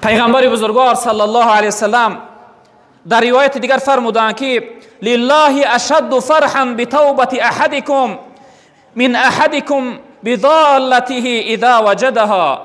Пайғамбари бузургвор саллаллоҳу алайҳи васаллам дар ривояти дигар фармуданд, ки لله أشد فرحا بتوبة أحدكم من أحدكم بضالته إذا وجدها.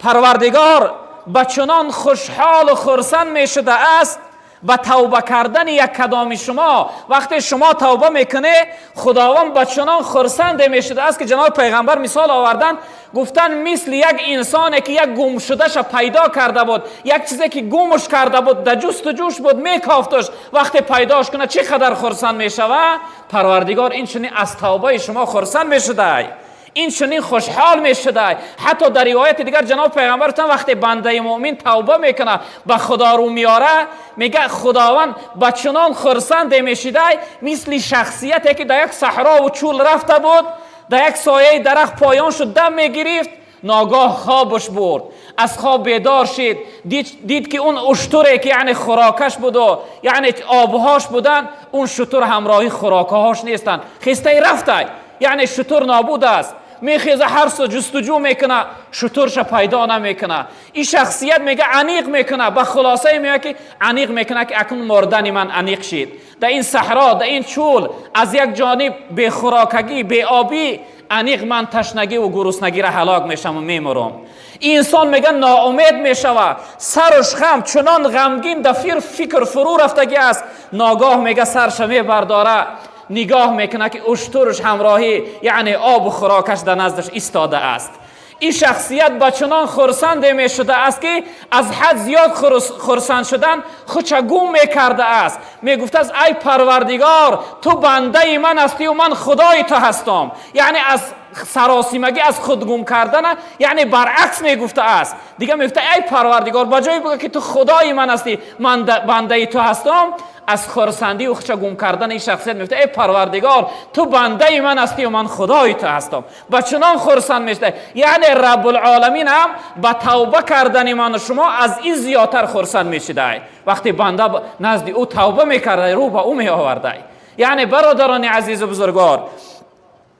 Парвардигор ба чунон хушҳолу хурсанд мешуда аст ба тавба кардани як кадоми шумо. Вақте шумо тавба мекунед, Худованд ба чунон хурсанде мешуда аст, ки ҷаноби пайғамбар мисол оварданд, гуфтанд, мисли як инсоне, ки як гумшудаша пайдо карда буд, як чизе, ки гумш карда буд, да ҷустуҷӯш буд, мекофтуш, вақте пайдош кунад, чӣ қадар хурсанд мешава. Парвардигор ин чунин аз тавбаи шумо хурсанд мешудай, ин чунин хушҳол мешудай. Ҳатто дар ривояти дигар ҷаноби пайғамбар гуфтанд, вақте бандаи муъмин тавба мекунад, ба Худо рӯ меёра, мега, Худованд ба чунон хурсанде мешидай, мисли шахсияте, ки дар як саҳрову чӯл рафта буд, дар як сояи дарахт поён шуд, дам мегирифт, ногоҳ хобаш бурд, аз хоб бедор шид, дид, ки он уштуре, ки яъне хӯрокаш буду яъне обҳош буданд, он шутур ҳамроҳи хӯрокаҳош нестанд, хестаи рафтай, яъне шутур нобуд аст. Мехеза, ҳар су ҷустуҷӯ мекуна, шутурша пайдо намекуна. Ин шахсият, мега, аниқ мекуна, ба хулосае меояд, ки аниқ мекуна, ки акнун мурдани ман аниқ шид. Дар ин саҳро, дар ин чӯл, аз як ҷониб бехӯрокагӣ, беобӣ, аниқ ман ташнагиву гуруснагиро ҳалок мешавам, мемурам. Инсон, мега, ноумед мешава, саруш хам, чунон ғамгин, да фикр фурӯ рафтагӣ аст. Ногоҳ, мега, сарша мебардора, нигоҳ мекунад, ки уштуруш ҳамроҳӣ, яъне обу хӯрокаш дар наздаш истода аст. Ин шахсият ба чунон хурсанде мешуда аст, ки аз ҳад зиёд хурсанд шудан худша гум мекарда аст. Мегуфтааст: «Ай Парвардигор, ту бандаи ман ҳастию ман Худои ту ҳастам». Яъне аз саросимагӣ, аз худ гум кардана, яъне баръакс мегуфтааст. Дига мегуфта: «Ай Парвардигор», ба ҷое буга, ки ту Худои ман ҳастӣ, ман бандаи ту ҳастам, аз хурсандию худша гум кардани ин шахсият мегуфта: «Эй Парвардигор, ту бандаи ман ҳастию ман Худои ту ҳастам». Ба чунон хурсанд мешуда, яъне Раббулоламин ҳам ба тавба кардани ману шумо аз ин зиёдтар хурсанд мешудай, вақте банда назди ӯ тавба мекардай, рӯ ба ӯ меовардай. Яъне, бародарони азизу бузургвор,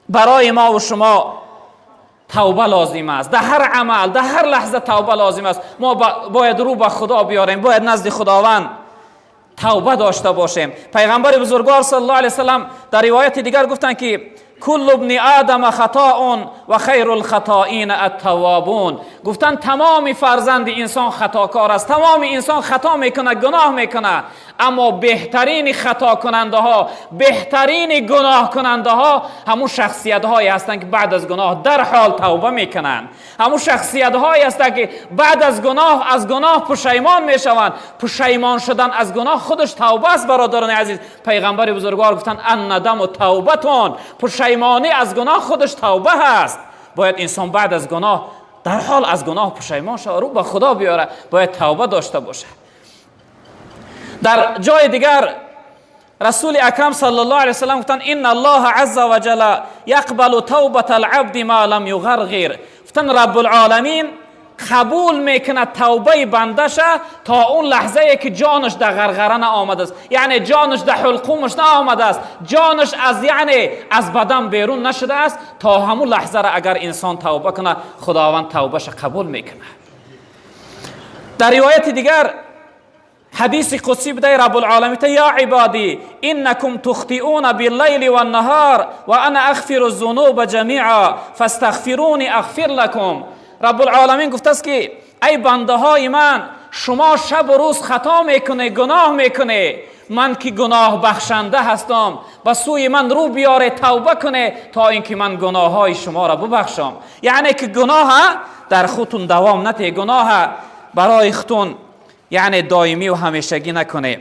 барои мо шумо тавба лозим аст. Дар ҳар амал, дар ҳар лаҳза тавба лозим аст. Мо бояд рӯ ба Худо биёрем, бояд назди Худованд тавба дошта бошем. Пайғамбари бузургвор саллаллоҳу алайҳи васаллам дар ривояти дигар гуфтанд, ки كل ابن آدم خطاء وخير الخطائين التوابون. Гуфтанд, тамоми фарзанди инсон хатокор аст, тамоми инсон хато мекунад, гуноҳ мекунад, аммо беҳтарини хатокунандаҳо, беҳтарини гуноҳкунандаҳо ҳамун шахсиятҳое ҳастанд, ки баъд аз гуноҳ дарҳол тавба мекунанд, ҳамун шахсиятҳое ҳастанд, ки баъд аз гуноҳ аз гуноҳ пушаймон мешаванд. Пушаймон шудан аз гуноҳ худаш тавба аст. Бародарони азиз, пайғамбари бузургвор гуфтанд: الندم توبة. Пушаймонӣ аз гуноҳ худаш тавба ҳаст. Бояд инсон баъд аз гуноҳ дарҳол аз гуноҳ пушаймон шава, рӯ ба Худо биёра, бояд тавба дошта бошад. Дар ҷои дигар Расули Акрам саллаллоҳу алайҳи васаллам гуфтанд: إن الله عز وجل يقبل توبة العبد ما لم يغرغر. Гуфтанд, Раббулоламин қабул мекунад тавбаи бандаша то он лаҳзае, ки ҷонаш дар ғарғара наомадааст, яъне ҷонаш дар ҳулқумаш наомадааст, ҷонаш аз, яъне аз бадан берун нашудааст. То ҳамун лаҳзара агар инсон тавба кунад, Худованд тавбаша қабул мекунад. Дар ривояти дигар, ҳадиси қудсӣ будаи, Раббулоламин: يا عبادي إنكم تخطئون بالليل والنهار وأنا أغفر الذنوب جميعا فاستغفروني أغفر لكم. Раббулоламин гуфтааст, ки ай бандаҳои ман, шумо шабу рӯз хато мекунед, гуноҳ мекунед, ман ки гуноҳбахшанда ҳастам, ба сӯи ман рӯ биёре, тавба кунед, то ин ки ман гуноҳҳои шуморо бубахшам. Яъне ки гуноҳа дар худтун давом натиҳ, гуноҳа барои худтун, яъне доимӣ ва ҳамешагӣ накунед.